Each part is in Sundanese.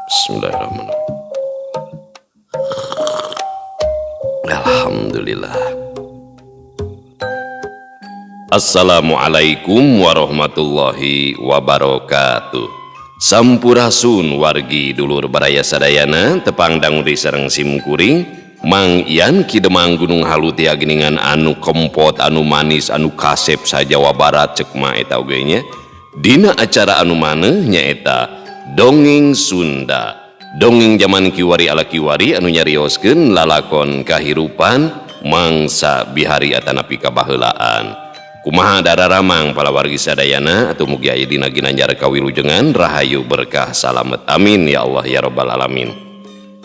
Bismillahirrahmanirrahim. Alhamdulillah. Assalamualaikum warahmatullahi wabarakatuh. Sampurasun wargi dulur baraya sadayana tepang dangu di sareng simkuring Mang Ian Ki Demang Gunung Halu tia geningan anu kempot anu manis anu kasep sa Jawa Barat cek ma eta oge nya. Dina acara anu maneh nyaeta Dongeng Sunda. Dongeng jaman kiwari ala kiwari anu nyarioskeun lalakon kahirupan mangsa bihari atanapi kabaheulaan. Kumaha dararamang palawargi sadayana atuh mugi aya dina ginanjar kawilujengan rahayu berkah salamet amin ya Allah ya rabbal alamin.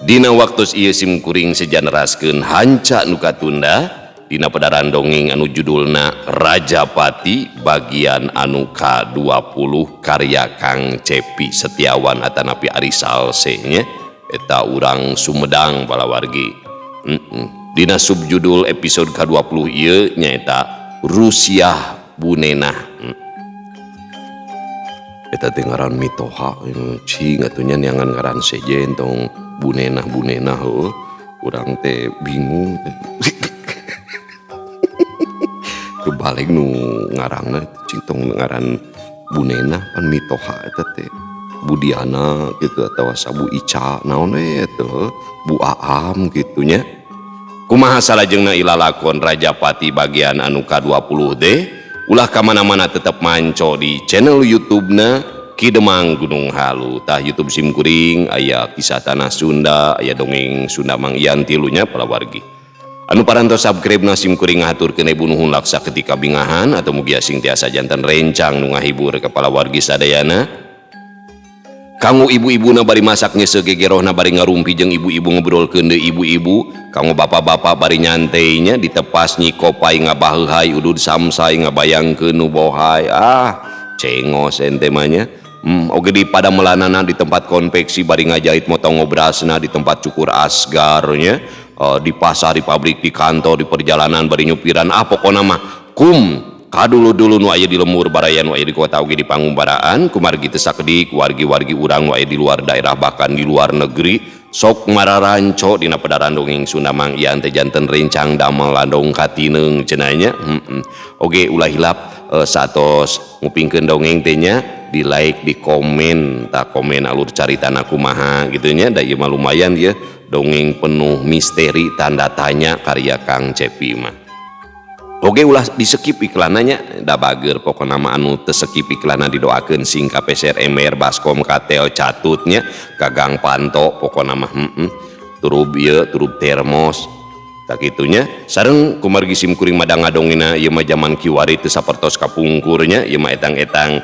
Dina waktos ieu sim kuring sejaneraskeun hanca nu katunda dina pedaran dongeng anu judulna Rajapati bagian anu ka-20 karya Kang Cepi Setiawan atanapi Ari Salse nya eta urang Sumedang palawargi. Dina subjudul episode ka-20 ieu nyaeta Rusiah Bunenah. Eta teh ngaran mitoha cing atuh nya neangan ngaran sejen tong Bunenah Bunenah heuh. Urang teh bingung teh. Kebalik nu ngarangna cing tong ngaran Bunenah pan mitoha eta teh Budiana gitu atawa Sabu Ica naon we eta Bu Aam kitu nya. Kumaha salajengna ilalakon Rajapati bagian anu ka-20 teh ulah ka mana-mana tetep manco di channel YouTube-na Ki Demang Gunung Halu. Tah YouTube sim kuring aya kisah tanah Sunda, aya dongeng Sunda Mang Ian tilunya palawargi. Anu parantos subscribe na sim kuring ngahaturkeun ibu nuhun laksa ketika bingahan atau mugi asing tiasa janten rencang nu ngahibur ka palawargi sadayana. Kanggo ibu-ibuna bari masak nyeseu gegerohna bari ngarumpi jeung ibu-ibu ngobrolkeun deui ibu-ibu, kanggo bapak-bapak bari nyantainya ditepas nyikopai ngabaheuhai udud samsai ngabayangkeun nu bohai. Ah, cengos ente mah nya. Oge di padamelanana di tempat konveksi bari ngajahit motong ngobrasna di tempat cukur asgar nya, di pasar, di pabrik, di kantor, di perjalanan bari nyupiran. Ah, pokona mah kum kadulu-dulu nu aya di lemur baraya nu aya di kota oge di pangumbaraan kumargi teu sakedik wargi-wargi urang nu aya di luar daerah bahkan di luar negeri sok mararanco dina pedaran dongeng Sunda Mang Ian teh janten rencang damel landong katineung cenah nya. Oge ulah hilap satos ngupingkeun dongeng teh nya di like di komen tak komen alur caritana kumaha gitu nya da ieu mah lumayan ieu dongeng penuh misteri tanda tanya karya Kang Cepi mah. Oge ulah di skip iklananya da bager pokona mah anu teu skip iklanna didoakeun sing kapeser ember baskom katel catutnya kagang panto pokona mah turub ieu turub termos sakitunya sareng kumargi sim kuring madang ngadongina ieu mah jaman kiwari teu sapertos kapungkurnya ieu mah etang-etang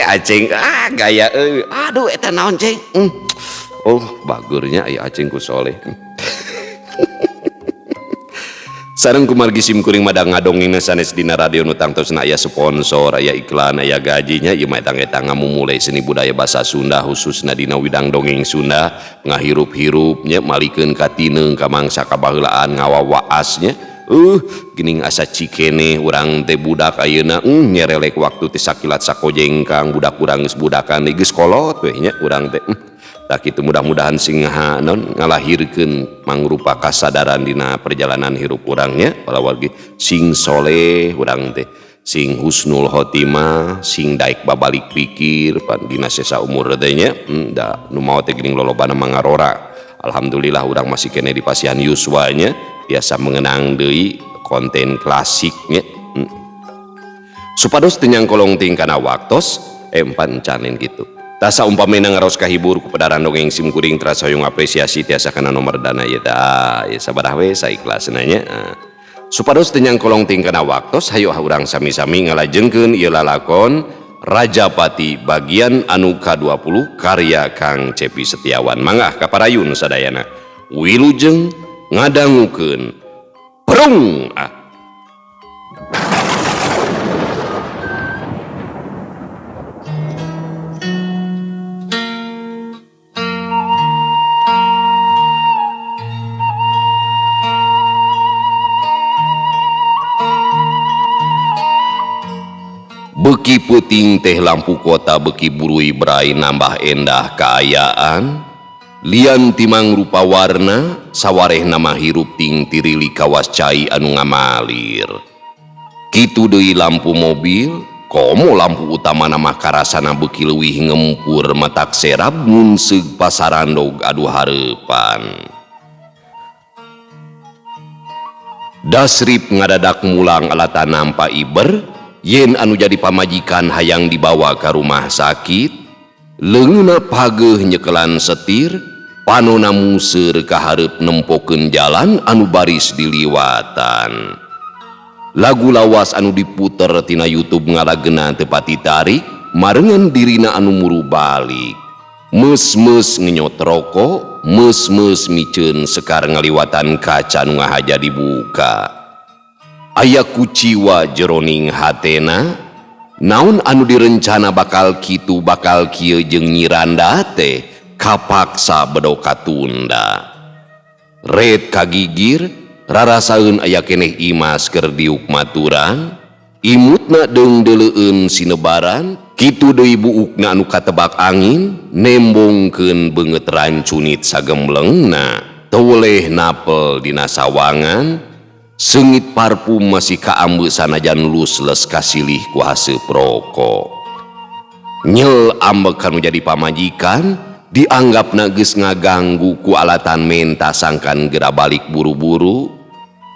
aceng ah gaya euy aduh eta naon ceng. Oh bagernya aya aceng ku soleh. Sareng kumargi sim kuring madang ngadongina sanes dina radio nu tangtosna aya sponsor aya iklan aya gajinya ieu mah etang-etang ngamumule seni budaya basa Sunda khususna dina widang dongeng Sunda ngahirup-hirup nya malikeun ka tineung ka mangsa kabaheulaan ngawawaas nya. Geuning asa cikene urang teh budak ayeuna nyerelek waktu teh sakilat sakojengkang budak urang geus budakan geus kolot we nya urang teh. Tak kitu mudah-mudahan sing non ngalahirkeun mangrupa kasadaran dina perjalanan hirup urangnya palawargi sing soleh urang teh sing husnul khotimah sing daek babalik pikir pan dina sesa umur teh nya. Da nu maot teh geuning lolobana mangarora. Alhamdulillah urang masih keneh di pasihan yuswa nya biasa mengenang deui konten klasiknya. Supados teu nyangkolong ting kana waktos empan canin gitu. Tasa umpamina ngaros kahibur ku pedaran dongeng sim kuring terasa hoyong apresiasi tiasa kana nomor dana ieu teh ya sabaraha we saikhlasna nya. Supados teu nyangkolong ting kana waktos hayu urang sami-sami ngalajengkeun ieu lalakon Rajapati bagian anu ka-20 karya Kang Cepi Setiawan. Mangga kaparayun sadayana wilujeng ngadangukeun perung ah. Beuki peuting teh lampu kota beuki buruy bray nambah endah kaayaan. Lian ti mangrupa warna sawarehna mah hirup ting tirili kawas cai anu ngamalir. Kitu deui lampu mobil, komo lampu utamana mah karasana beuki leuwih ngempur matak serab ngunseug pasarandog adu hareupan. Dasrip ngadadak mulang alatan nampa iber, yen anu jadi pamajikan hayang dibawa ka rumah sakit. Leungeunna pageuh nyekelan setir, panona museur ka hareup nempokeun jalan anu baris diliwatan. Lagu lawas anu diputer tina YouTube ngalagena teu pati tarik, marengan dirina anu muru balik. Meus-meus ngenyot rokok, meus-meus miceun sekar ngaliwatan kaca nu ngahaja dibuka. Aya kuciwa jeroning hatena, naon anu direncana bakal kitu bakal kieu jeung Nyiranda teh kapaksa bedo katunda. Red kagigir, rarasaeun aya keneh Imas keur diuk maturan, imutna deung-deuleueun sinebaran, kitu deui buukna anu katebak angin, nembongkeun beungeut rancunit sagemblengna, teu weleh napel dina sawangan, seungit parfum masih kaambe sanajan lusles kasilih ku haseup rokok. Nyel ambek kanu jadi pamajikan, dianggapna geus ngaganggu ku alatan menta sangkan geura balik buru-buru.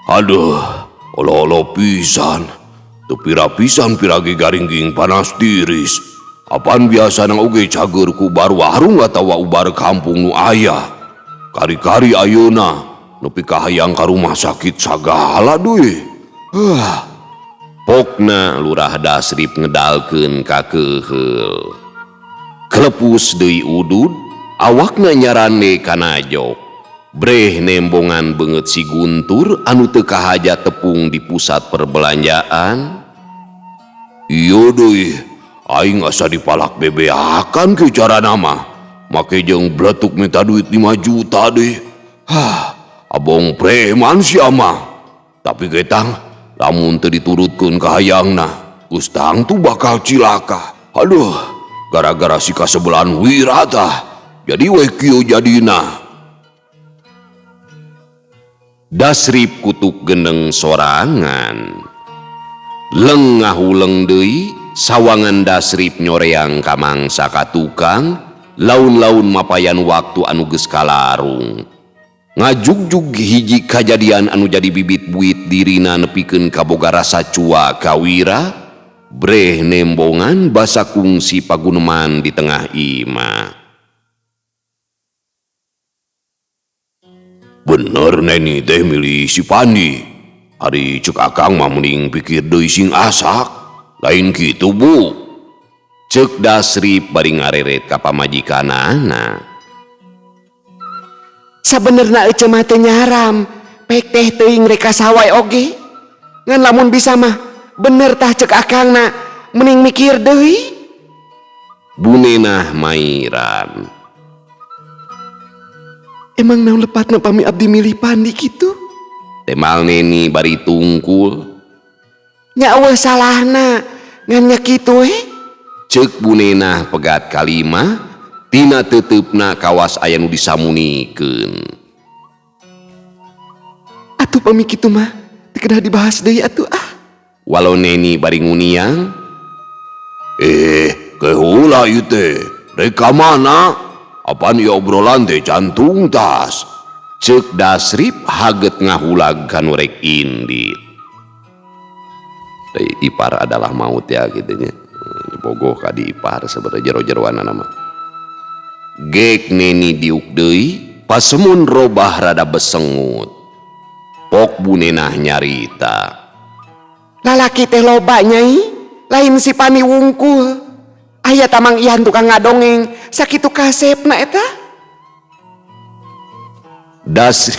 Aduh, olo-olo pisan. Teu pira pisan pirage garingging panas tiris. Apan biasana oge cager ku bar warung atawa ubar kampung nu aya. Kari-kari ayeuna nepi ka hayang ka rumah sakit sagala deui. Huh. Pokna Lurah Dasrip ngedalkeun ka keuheul. Kelepus deui udud, awakna nyarande kana jok. Breh nembongan beungeut si Guntur anu teu kahaja tepung di pusat perbelanjaan. Ieu deui, aing asa dipalak bebeakan ke carana mah. Make jeung bletuk minta duit 5 juta deui. Hah, abong preman sia mah. Tapi getang, lamun teu diturutkeun ka hayangna, geus tangtu bakal cilaka. Aduh, gara-gara si kasebelan Wira tah. Jadi we kieu jadina. Dasrip kutuk geneng sorangan. Leng ngahuleng deui, sawangan Dasrip nyoreang ka mangsa ka tukang, laun-laun mapayan waktu anu geus kalarung. Ngajugjug hiji kajadian anu jadi bibit buit dirina nepikeun kaboga rasa cua ka Wira, breh nembongan basa kungsi paguneman di tengah imah. Bener Neni teh milih si Pandi. Ari cek akang mah mending pikir deui sing asak. Lain kitu bu. Cek Dasrip bari ngareret ka pamajikanana. Sabenerna ece mah teu nyaram, pek teh teuing rek ka sawai oge. Ngan lamun bisa mah bener tah cek akangna, mending mikir deui. Bunenah mairan. Emang naon lepatna pami abdi milih Pandi kitu? Temal Neni bari tungkul. Nya eueuh salahna, ngan nya kitu we. Ceuk Bunenah pegat kalima, tina teuteupna kawas aya nu disamunikeun. Atuh pami kitu mah teu kedah dibahas deui atuh ah. Walau Neni bari nguniang. Keheula ieu teh. Rek ka mana? Apaan ieu obrolan teh jantung tas. Ceuk Dasrip haget ngahulag kanu rek indit. Deui ipar adalah maut ya kitu nya. Bogoh ka di ipar sebenarnya jero-jeroanna mah. Gek Neni diuk deui, pasemun robah rada besengut. Pok Bunenah nyarita. Lalaki teh loba nyai, lain si Pani wungkul. Aya tamang Ian tukang ngadongeng, sakitu kasepna eta. Das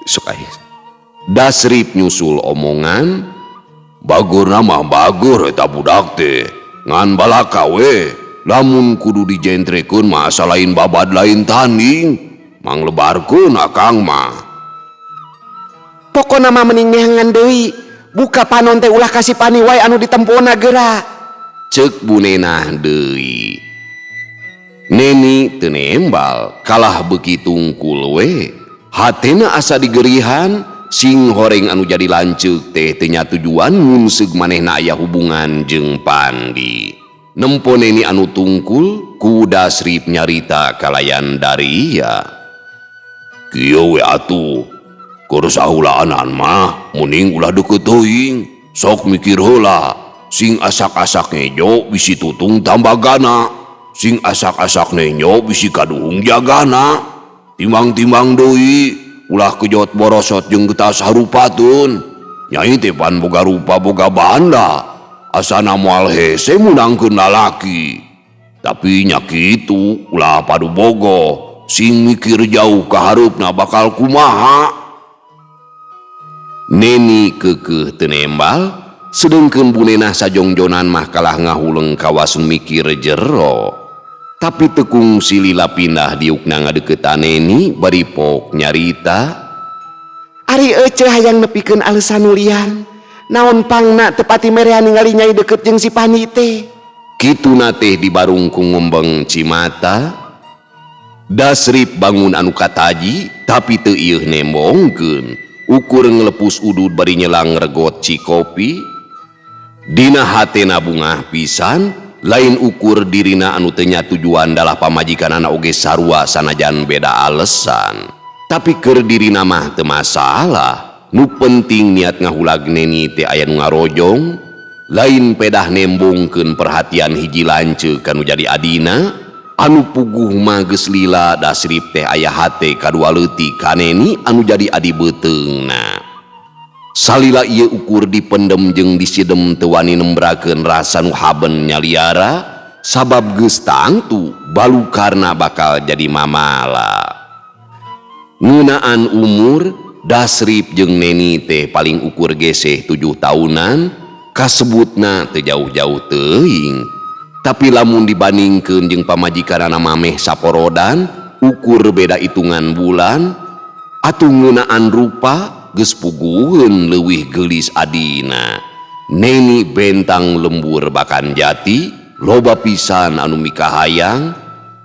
Sok aing. Dasrip nyusul omongan, bageur mah bageur eta budak teh. Ngan balaka we, lamun kudu dijentrekeun mah asa lain babad lain tanding. Manglebarkeun akang mah. Pokona mah mending neangan deui. Buka panon teh ulah ka si Pani wae anu ditempona geura. Ceuk Bu Nenah deui. Neni teu nembal kalah beuki tungkul we. Hatena asa digerihan sing horeng anu jadi lanceuk teh teu nyatujuan ngunseug manehna aya hubungan jeung Pandi. Nempo Neni anu tungkul ku Dasrip nyarita kalayan Daria. Kieu we atuh. Keur sahulaanan mah mending ulah deukeut teuing. Sok mikir heula. Sing asak-asak ngejo bisi tutung tambagana. Sing asak-asak nenjo bisi kaduhung jagana. Timbang-timbang deui ulah kejot borosot jeung getas harupateun. Nyai teh pan boga rupa boga banda. Asana moal hese munangkeun lalaki. Tapi nya kitu ulah padu bogoh. Sing mikir jauh ka hareupna bakal kumaha. Neni keukeuh teu nembal, sedengkeun Bu Nenah sajongjonan mah kalah ngahuleng kawas mikir jero. Tapi teu kungsi lila pindah diukna ngadeuketan Neni bari pok nyarita. Ari ece hayang nepikeun alesan nu lian. Naon pangna teu pati merean ningali nyai deukeut jeung si Pani teh. Kituna teh dibarung ku ngembeng cimata. Dasrip bangun anu kataji tapi teu ieuh nembongkeun. Ukur ngelepus udud bari nyelang regot cikopi. Dina hatena bungah pisan, lain ukur dirina anu teu nyatujuan dalah pamajikanana oge sarua sanajan beda alesan. Tapi keur dirina mah teu masalah. Nu penting niat ngahulag Neni teh aya nu ngarojong, lain pedah nembongkeun perhatian hiji lanceuk kanu jadi adina. Anu puguh mah geus lila Dasrip teh aya hate kadua leutik ka Neni anu jadi adi beuteungna. Salila ieu ukur dipendem jeung disidem teu wani nembrakeun rasa nu haben nyaliara sabab geus tangtu balukarna bakal jadi mamala. Ngeunaan umur Dasrip jeung Neni teh paling ukur geseh 7 tahunan, kasebutna teu jauh-jauh teuing. Tapi lamun dibandingkeun jeung pamajikanana mameh saporodan, ukur beda hitungan bulan, atuh ngeunaan rupa geus puguheun leuwih geulis adina. Neni bentang lembur bakan jati, loba pisan anu mikahayang,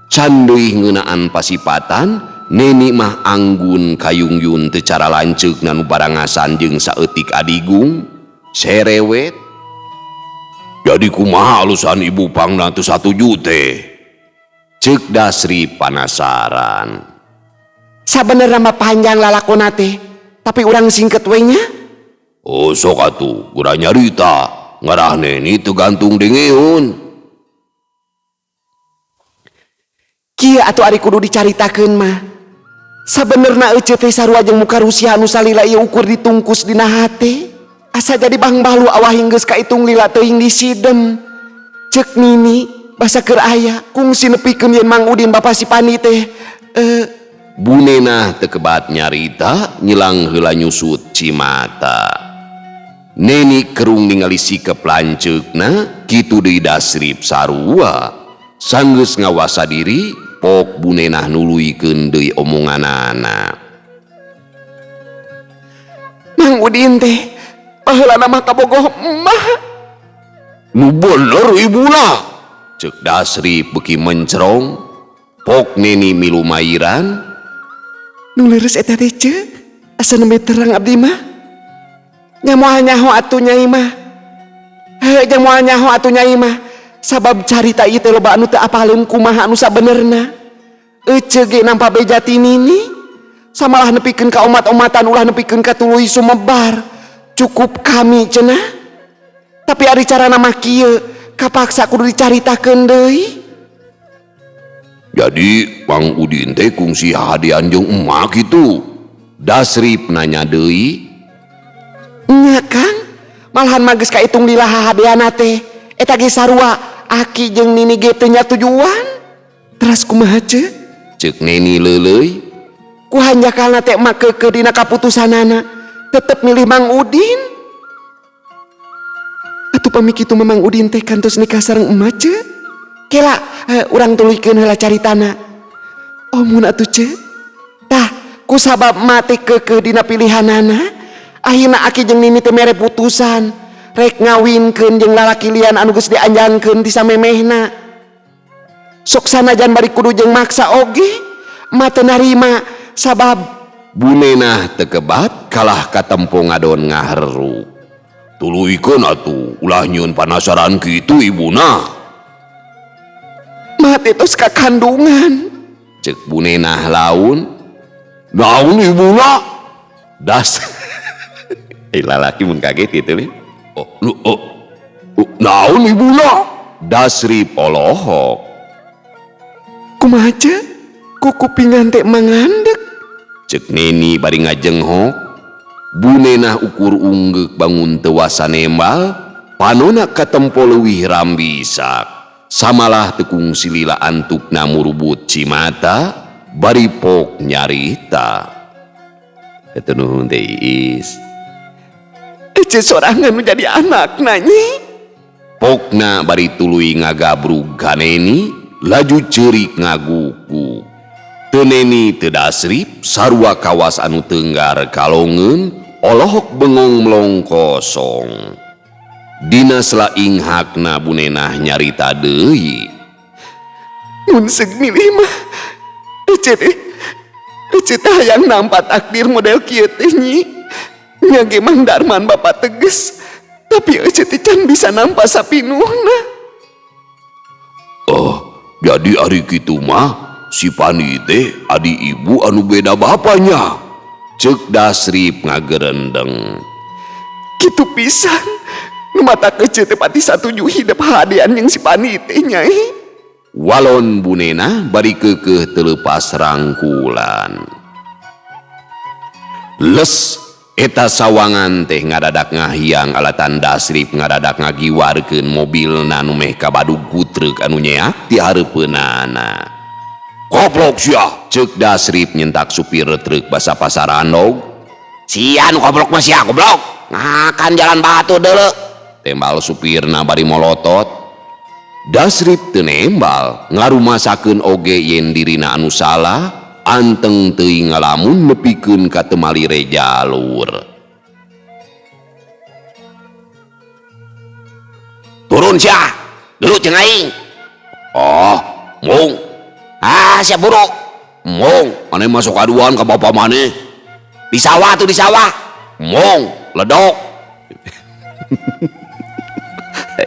can deui ngeunaan pasipatan, Neni mah anggun kayungyun teu cara lanceukna nu barangasan jeung saeutik adigung, serewet. Jadi kumaha alusan ibu pangna teu satuju teh? Ceuk Dasri panasaran. Sabenerna mah panjang lalakona teh, tapi urang singket we nya. Oh sok atuh, gura nyarita, ngarah Neni teu gantung dengeun. Kieu atuh ari kudu dicaritakeun mah. Sabenerna ece teh sarua jeung muka Rusia anu salila ieu ukur ditungkus dina hate. Asa jadi bangbalu awah geus kaitung lila teuing disidem. Ceuk Nini basa keur aya kungsi nepikeun yen Mang Udin bapa si Pani teh. Bu Nenah teu kebat nyarita nyelang heula nyusut cimata. Neni kerung ningali sikep lanceukna kitu deui Dasrip sarua. Sanggeus ngawasa diri pok Bu Nenah nuluykeun deui omonganana. Mang Udin teh baheulana mah kabogoh emah. Nu bener ibuna. Ceuk Dasrip beuki mencerong. Pok Neni milu mairan. Nu leres eta teh ceuk. Asa nembe terang abdi mah. Nya moal nyaho atuh nyai mah. Heuh jeung moal nyaho atuh nyai mah. Sabab carita ieu teh loba anu teu apaleun kumaha anu sabenerna. Ece ge nampa beja ti Nini. Samalah nepikeun ka omat-omatan ulah nepikeun ka tuluy sumebar. Cukup kami cenah. Tapi ari carana mah kieu, kapaksa kudu dicaritakeun deui. Jadi Mang Udin teh kungsi hadian jeung emak kitu. Dasrip nanya deui. Nya Kang, malahan mah geus kaitung lila hahadeana teh. Eta ge sarua aki jeung Nini ge teu nyatujuan. Teras kumaha ceuk? Ceuk Neni leuleuy. Ku hanjakalna teh emak keukeuh dina kaputusanana. Tetep milih Mang Udin. Atuh pami kitu mah Mang Udin teh kantos nikah sareng emak ceuk. Kela urang tuluykeun heula caritana. Oh mun atuh ceuk. Tah ku sabab emak teh keukeuh dina pilihanana, Akhirna aki jeung nini teh mere putusan rek ngawinkeun jeung lalaki lian anu geus dianjangkeun ti samemehna. Sok sanajan bari kudu jeung maksa oge mah teu narima sabab Bu Nenah teu kebat kalah katempo ngadon ngaheru. Tuluykeun atuh ulah nyieun panasaran kitu ibuna. Mah teh tos kakandungan. Cek Bu Nenah laun. Naon ibuna? Das. Lalaki mun kaget gitu nih. Oh, oh, oh, naon ibuna? Dasrip olohok. Kumaha ce? Ku kupingan teh mangandek. Cek Neni bari ngajenghok. Bu Nenah ukur unggeuk bangun teu wasa nembal, panona katempo leuwih rambisak. Samalah teu kungsi lila antukna murubut cimata, bari pok nyarita. Eta nuhun teh Iis. Ece sorangan nu jadi anakna nyi. Pokna bari tuluy ngagabrug ka Neni, laju ceurik ngaguku. Teu Neni teu Dasrip sarua kawas anu teunggar kalongeun, olohok bengong melong kosong. Dina sela inghakna Bu Nenah nyarita deui. Mun seug milih mah ece teh ece teh hayang nampa takdir model kieu teh nyi. Nya ge Mang Darman bapak teges, tapi ece teh can bisa nampa sapinuhna. Oh, jadi ari kitu mah si Pandi teh adi ibu anu beda bapanya. Cek Dasrip ngagerendeng. Kitu pisan. Nu matak ece teh pati satuju hidep hadean jeung si Pandi teh nyai. Walon Bu Nenah bari keukeuh teu leupas rangkulan. Les eta sawangan teh ngadadak ngahiang alatan Dasrip ngadadak ngagiwarkeun mobilna nu meh kabadug ku truk anu nyeak ti hareupeunana. Goblok sia, cek Dasrip nyentak supir truk basa pasarandog. Sia nu goblok mah sia goblok. Ngakan jalan batu deuleu. Tembal supirna bari molotot. Dasrip teu nembal, ngarumasakeun oge yen dirina anu salah, anteng teuing ngalamun nepikeun ka teu malire jalur. Turun sia, dulu jeung aing. Oh, mung. Ah, sia buruk. Mung, maneh masuk aduan ka bapa maneh. Di sawah tuh di sawah. Mung, ledok.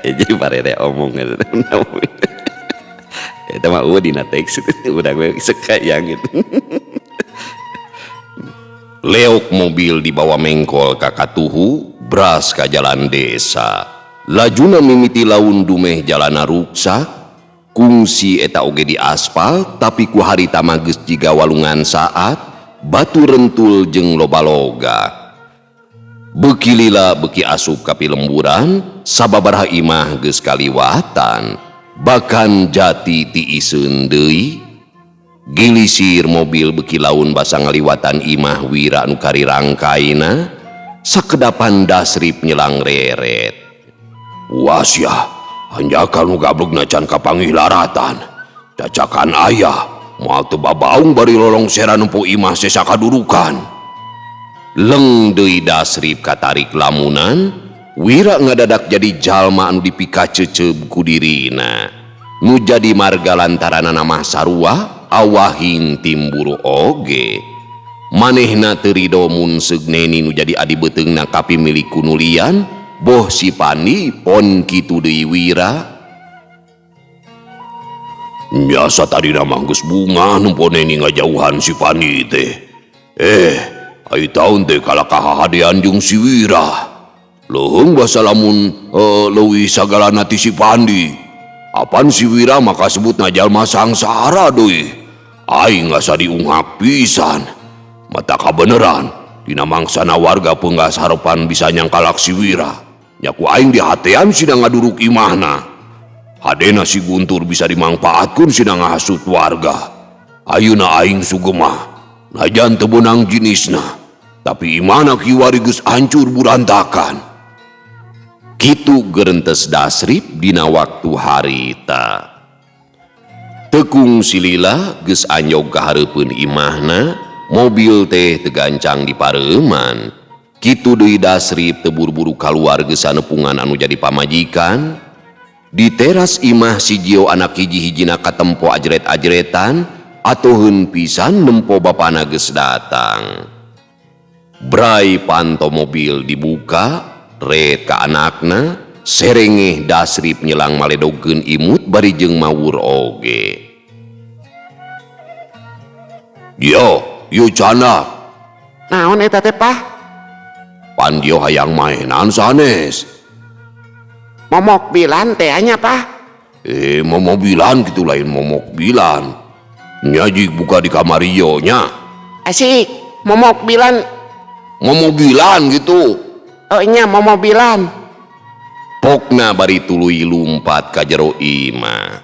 Jadi parere omong gitu. Eta mah eueuh dina teks urang we sekayang gitu. Leok mobil dibawa mengkol ka katuhu, bras ka jalan desa. Lajuna mimiti laun dumeh jalana ruksak. Kungsi eta oge di aspal, tapi ku harita mah geus jiga walungan saat, batu rentul jeung loba-loga. Beuki lila beuki asup ka pilemburan, sababaraha imah geus kaliwatan. Bahkan jati tiiseun deui. Gilisir mobil beuki laun basa ngaliwatan imah Wira nu karirangkaina, sakedapan Dasrip nyelang reret. Puas ya, hanjakal nu gablugna can kapanggih laratan. Cacakan ayah, moal teu babaung bari lolongseran nempo imah sesa kadurukan. Leng deui Dasrip katarik lamunan, Wira ngadadak jadi jalma anu dipikaceuceub ku dirina. Nu jadi marga lantaranana mah sarua, awahing timburu oge. Manehna teu rido mun seug Neni nu jadi adi beuteungna kapimilik ku nu lian, boh si Pandi pon kitu deui Wira. Biasa tadina mah geus bunga nempo Neni ngajauhan si Pandi teh. Ai taun teh kalah kahadean jeung si Wira. Leuheung basa lamun leuwih sagalana ti si Pandi. Apan si Wira mah kasebutna jalma sangsara deui. Aing asa diunghak pisan. Mata kabeneran dina mangsana warga peunggas harepan bisa nyangkalak si Wira. Nya ku aing dihatean sina ngaduruk imahna. Hadena si Guntur bisa dimangpaatkeun sina ngahasut warga. Ayeuna aing sugemah. Najan teu beunang jinisna, tapi imahna kiwari geus hancur burantakan. Kitu gerentes Dasrip dina waktu harita. Tekung silila geus anjog ka hareupeun imahna, mobil teh tegancang di pareuman. Kitu deui Dasrip teu buru-buru kaluar geus sanepungan anu jadi pamajikan. Di teras imah si Jio anak hiji-hijina katempo ajret-ajretan atuheun pisan nempo bapana geus datang. Brai panto mobil dibuka, ret ka anakna, serengeh Dasrip nyelang maledogeun imut bari jeung mawur oge. Yo, yo cana. Naon eta teh, Pah? Pan Jio hayang mainan sanes. Momok bilan teh nya, Pah? Momobilan kitu lain momok bilan. Nya jik buka di kamar ieu nya. Asik, momok bilan. Momobilan gitu. Oh nya momobilan. Pokna bari tuluy lumpat ka jero imah.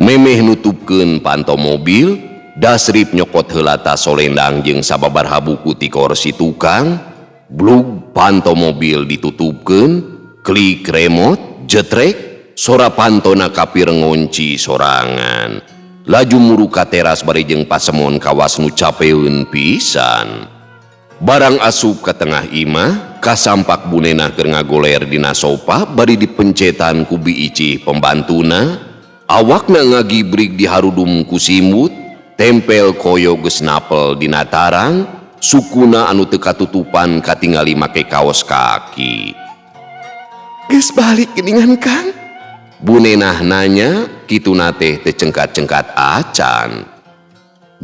Memeh nutupkeun panto mobil, Dasrip nyokot heula tas solendang jeung sababaraha buku ti kursi tukang. Blug panto mobil ditutupkeun, klik remote, jetrek, sora pantona kapir ngonci sorangan. Laju muru ka teras bari jeung pasemon kawas nu capeun pisan. Barang asup ka tengah imah, kasampak bunenah keur ngagoler dina sopa bari dipencetan ku Bi Icih pembantuna, awakna ngagibrig diharudum ku simut, tempel koyo geus napel dina tarang, sukuna anu teu katutupan katingali make kaos kaki. Geus balik geuningan Kang? Bunenah nanya, kituna teh teu cengkat-cengkat acan.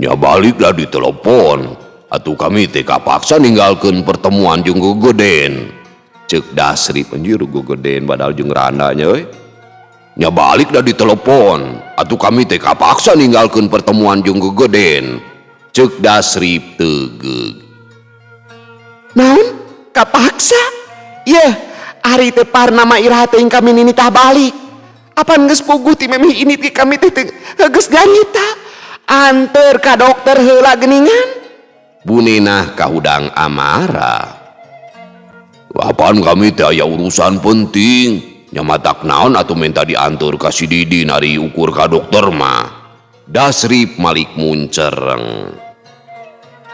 Nya balik lah ditelepon. Atuh kami teh kapaksa ninggalkeun pertemuan jeung gogeden. Ceuk Dasrip, anjir gogeden badal jeung randanya euy. Nya balik dah ditelepon. Atuh kami teh kapaksa ninggalkeun pertemuan jeung gogeden. Ceuk Dasrip tegeug. Naon? Kapaksa? Yeuh, ari teh parna mah iraha teuing kami ninitah balik. Apan geus puguh ti memeh ini ti kami teh geus nyarita. Anteur ka dokter heula geuningan. Bunenah kahudang amarah. Apaan kami teh aya urusan penting. Nya matak naon atuh minta diantur ka si Didi nari ukur ka dokter mah. Dasrip malik muncereng.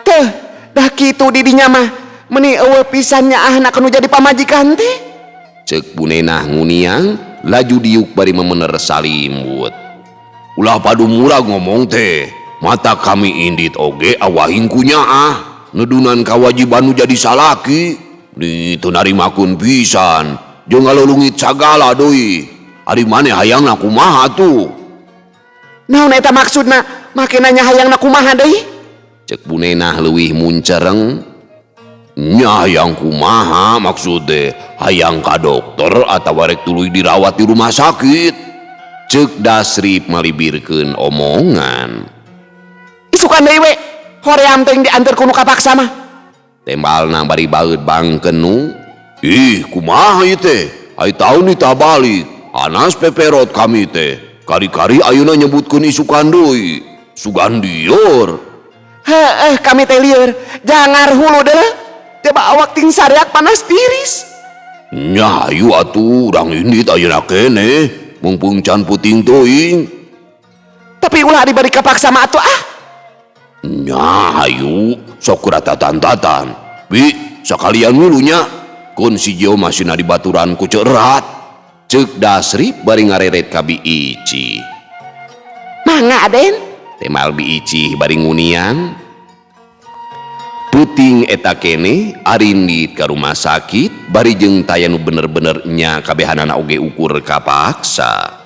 Teh, dah kitu didinya mah. Meni eueuh pisan nyaahna kanu jadi pamajikan teh. Ceuk Bunenah nguniang, laju diuk bari memener salimbut. Ulah padu murah ngomong teh. Mata kami indit oge awahing ku nyaah. Nedunan kawajiban nu jadi salaki. Di teu narimakeun pisan. Jeung ngalulungit sagala deui. Ari maneh hayangna kumaha tuh? Naon eta maksudna? Make nanya hayangna kumaha deui? Ceuk Bunenah leuwih muncereng. Nya hayang kumaha maksud teh? Hayang ka dokter atawa rek tuluy dirawat di rumah sakit? Ceuk Dasrip malibirkeun omongan. Isukan deui we, hoream teh diantar ku nu kapaksa mah. Tembalna bari baeud bangkenu. Ih, kumaha ieu teh? Ai taun ditah balik. Anas peperot kami teh. Kari-kari ayeuna nyebutkeun isukan deui. Sugan dieur. Heeh, kami teh lieur. Jangar hulu deuleu. Coba awak ting sareak panas tiris. Nya hayu atuh urang indit ayeuna keneh. Mumpung can puting teuing. Tapi ulah dibari kapaksa mah atuh ah. Nya hayu sok ratatan-tatan. Bi, sakalian milunya. Kun si Jio masih na dibaturan ku cerat. Ceuk Dasrip bari ngareret ka Bi Icih. Mangga Aden? Temal Bi Icih bari nguniang. Puting eta keneh arindit ka rumah sakit bari jeung taya nu bener-bener nya kabehanana oge ukur kapaksa.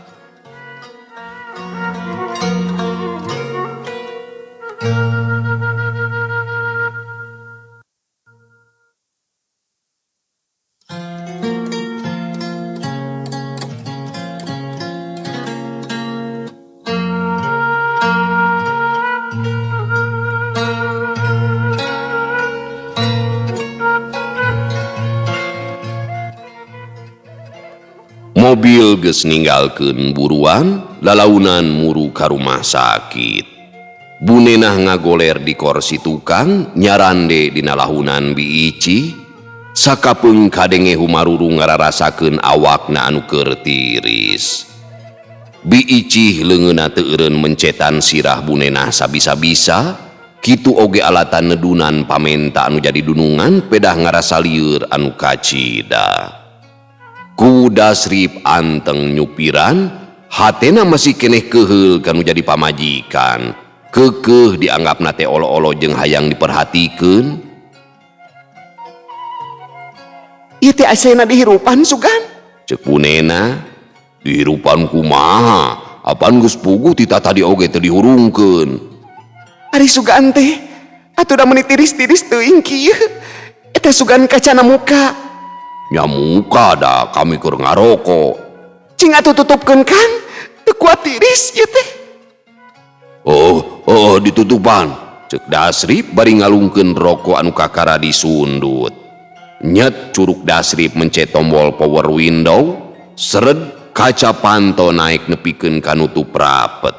Mobil geus ninggalkeun buruan, lalaunan muru ka rumah sakit. Bunenah ngagoler di kursi tukang, nyarande dina lahunan Bi Icih. Sakapeung kadenge humaruru ngararasakeun awakna anu keur tiris. Bi Icih leungeunna teu eureun mencetan sirah Bunenah sabisa-bisa, Kitu oge alatan nedunan pamenta anu jadi dunungan pedah ngarasa lieur anu kacida. Ku Dasrip anteng nyupiran, hatena masih keneh keheul kanu jadi pamajikan. Keukeuh dianggapna teh olo-olo jeung hayang diperhatikeun. Ieu teh asena dihirupan sugan. Ceuk Bunena, dihirupan kumaha? Apan geus puguh ti tadi oge teu dihurungkeun. Ari sugan teh atuh da meuni tiris-tiris teuing kieu. Eta sugan kacana muka. Nya muka da kami keur ngaroko. Cing atuh tutupkeun Kang, teu kuat tiris ieu teh. Oh, oh ditutupan. Ceuk Dasrip bari ngalungkeun roko anu kakara disundut. Nyet curuk Dasrip mencet tombol power window, seret kaca panto naik nepikeun ka nutup rapet.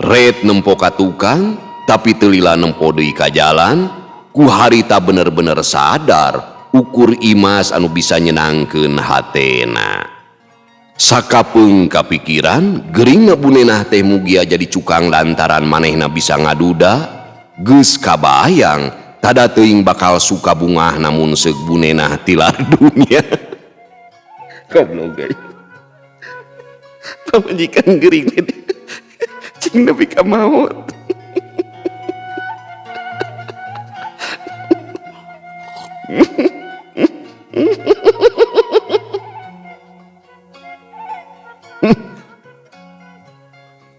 Red nempo ka tukang, tapi teu lila nempo deui ka jalan, ku harita bener-bener sadar ukur Imas anu bisa nyenangkeun hatena. Sakapeung kapikiran, geuringna Bunenah teh mugia jadi cukang lantaran manehna bisa ngaduda, geus kabayang tada teuing bakal suka bungah namun seuk Bunenah tilar dunia. Goblok guys. Pamajikan geuring teh cing nepi ka maot.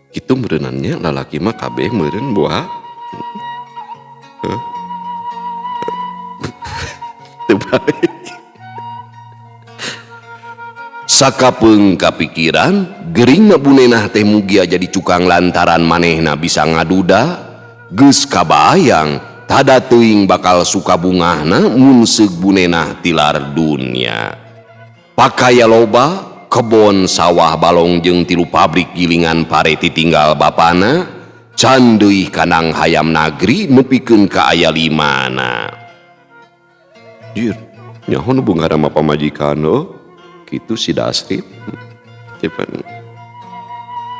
Kitu meureunannya lalaki mah kabeh meureun buah. Teu baik. Sakapeung kapikiran, geuringna Bunenah teh mugia jadi cukang lantaran manehna bisa ngaduda, geus kabayang tada teuing bakal suka bungahna mun seuk Bunenah tilar dunia. Pakaya loba, kebon sawah balong jeung 3 pabrik gilingan pare titinggal bapana, can deui kandang hayam nagri nepikeun ka aya limana. Jir, nyaho nu beunghar mah pamajikan heuh. Kitu si Dasrip. Cepan.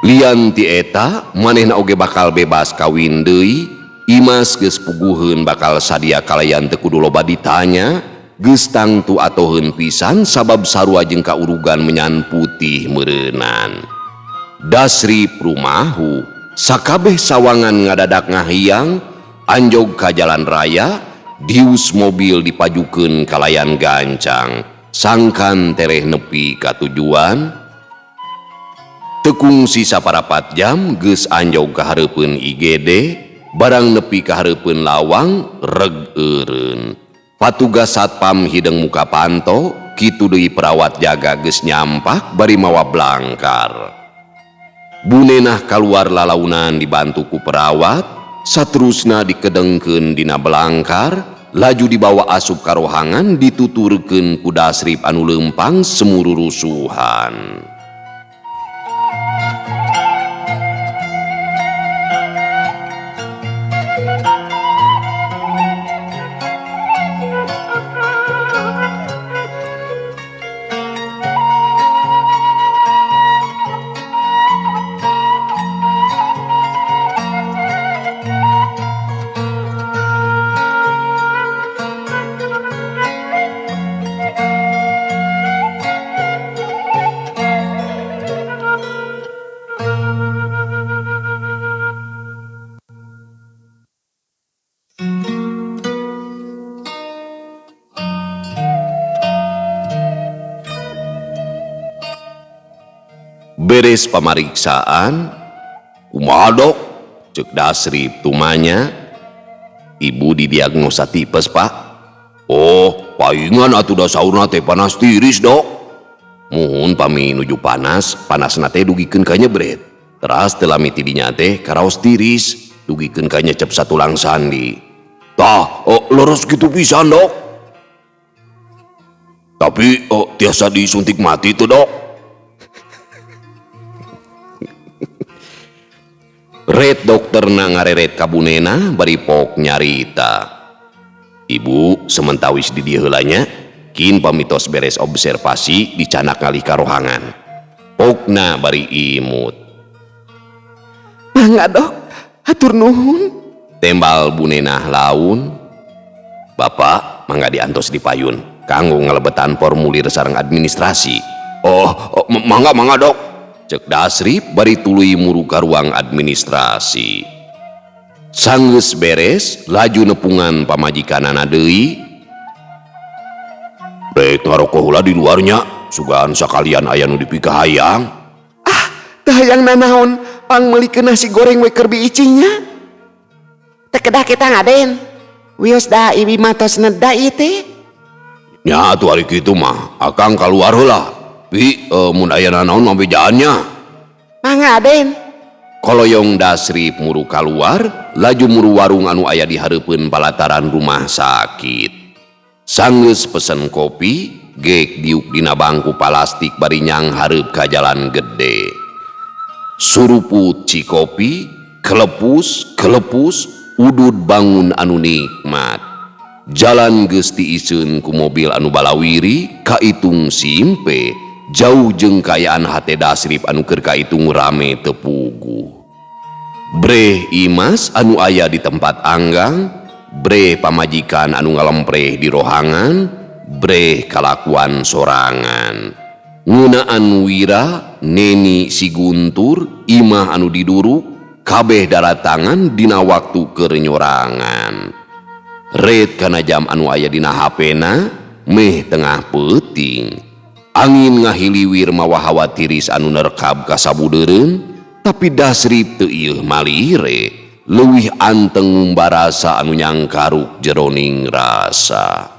Lian ti eta manehna oge bakal bebas kawin deui, Imas geus puguheun bakal sadia kalayan teu kudu loba ditanya, geus tangtu atoheun pisan sabab sarua jeung kaurugan menyan putih meureunan. Dasrip rumahu, sakabeh sawangan ngadadak ngahiang, anjog ka jalan raya, dius mobil dipajukeun kalayan gancang, sangkan tereh nepi ka tujuan. Tekungsi saparapat jam geus anjog ka hareupeun IGD, barang nepi ka hareupeun lawang reg eureun. Patugas satpam hideung muka panto, kitu deui perawat jaga geus nyampak bari mawa blangkar. Bunenah kaluar lalaunan dibantu ku perawat, saterusna dikedengkeun dina blangkar, laju dibawa asup ka rohangan dituturkeun ku Dasrip anu leumpang semururusuhan. Beres pamariksaan, kumaha dok? Ceuk Dasrip tumanya. Ibu didiagnosa tipes pak. Oh, paingan atuh da saurna teh panas tiris dok. Muhun pami nuju panas, panasna teh dugikeun ka nyebret. Teras teu lami ti dinya teh karaos tiris, dugikeun ka nyecep satulang sandi. Tah, oh, leres kitu pisan dok. Tapi oh, tiasa disuntik mati tuh dok. Red dokter na ngareret ka Bunena bari pok nyarita. Ibu sementawis di dieu heula nya, kin pamitos beres observasi dicanak ngalih ka rohangan. Pokna bari imut. Mangga dok, hatur nuhun. Tembal Bunenah laun. Bapak mangga diantos di payun kanggo ngalebetan formulir sareng administrasi. Oh, mangga mangga dok. Cek Dasrip bari tuluy muru ka ruang administrasi. Sanggeus beres laju nepungan pamajikanana deui. Rek ngaroko heula di luarnya, sugan sakalian aya nu dipikahayang. Ah, teu hayang nanaon, pangmeulikeun nasi goreng we keur biicingnya. Teu kedah kita ngaden. Wios da ibi mah tos neda ieu teh. Nya atuh ari kitu mah, akang kaluar heula. Pi mun aya nanaon mah bejaannya. Mangga aden. Koloyong Dasrip muru kaluar, laju muru warung anu aya di hareupeun palataran rumah sakit. Sanggeus pesen kopi, gek diuk dina bangku palastik bari nyanghareup ka jalan gede. Suruput cikopi, kelepus, kelepus, udud bangun anu nikmat. Jalan geus tiiseun ku mobil anu balawiri, kaitung simpe, jauh jeung kaayaan hate Dasrip anu keur kaitung rame teu puguh. Breh Imas anu aya di tempat anggang, breh pamajikan anu ngalempreh di rohangan, breh kalakuan sorangan. Ngeunaan Wira, Neni si Guntur, Imah anu diduruk, kabeh daratangan dina waktu keur nyorangan. Red kana jam anu aya dina HP-na, meh tengah peuting. Angin ngahiliwir mawa hawa tiris anu nerkab ka sabudeureun, tapi Dasrip teu ieuh malire, leuwih anteng ngumbarasa anu nyangkaruk jeroning rasa.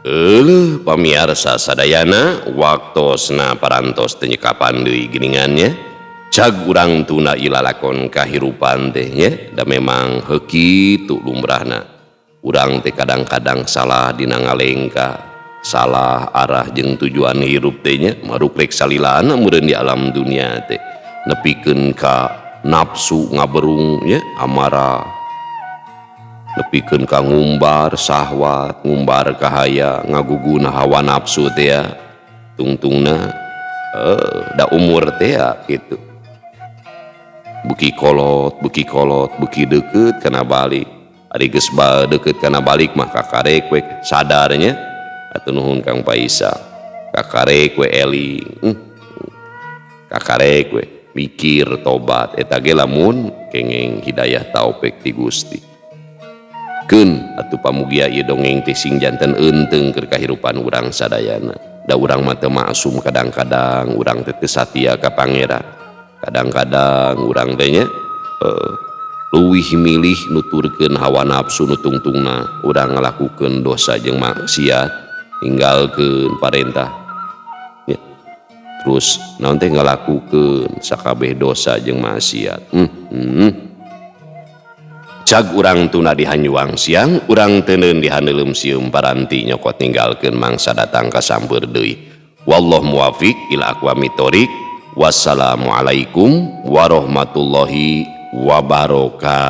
Euleuh pamiarsa sadayana, waktosna parantos teu nyekapan deui geuningannya. Cag urang tuna ilalakon kahirupan teh nya, da memang heuh kitu lumrahna. Urang teh kadang-kadang salah dina ngalengka, salah arah jeung tujuan hirup teh nya, marukrek salilana meureun di alam dunia teh. Nepikeun ka nafsu ngaberung nya, amarah. Nepikeun ka ngumbar sahwat, ngumbar kahaya, ngaguguna hawa nafsu teh ya. Tungtungna da umur teh ya kitu. Beuki kolot, beuki kolot, beuki deukeut kana balik. Ari geus deukeut kana balik mah kakarek we sadarnya. Atuh nuhun Kang Paisa. Kakarek we eling. Kakarek we mikir tobat eta ge lamun kengeng hidayah taufik ti Gusti. Keun atuh pamugia ieu dongeng teh sing janten eunteung keur kahirupan urang sadayana. Da urang mah teu maksum, kadang-kadang urang teh teu satia ka Pangeran. Kadang-kadang urang teh nya leuwih milih nuturkeun hawa nafsu nu tungtungna, urang ngalakukeun dosa jeung maksiat, ninggalkeun parentah. Ya. Terus naon teh ngalakukeun sakabeh dosa jeung maksiat. Cag urang tuna di hanyuang siang, urang teuneun di haneuleum sieum paranti nyokot ninggalkeun mangsa datang ka sampeur deui. Wallahu muwafiq ila aqwamit thoriq. Wassalamualaikum warahmatullahi wabarakatuh.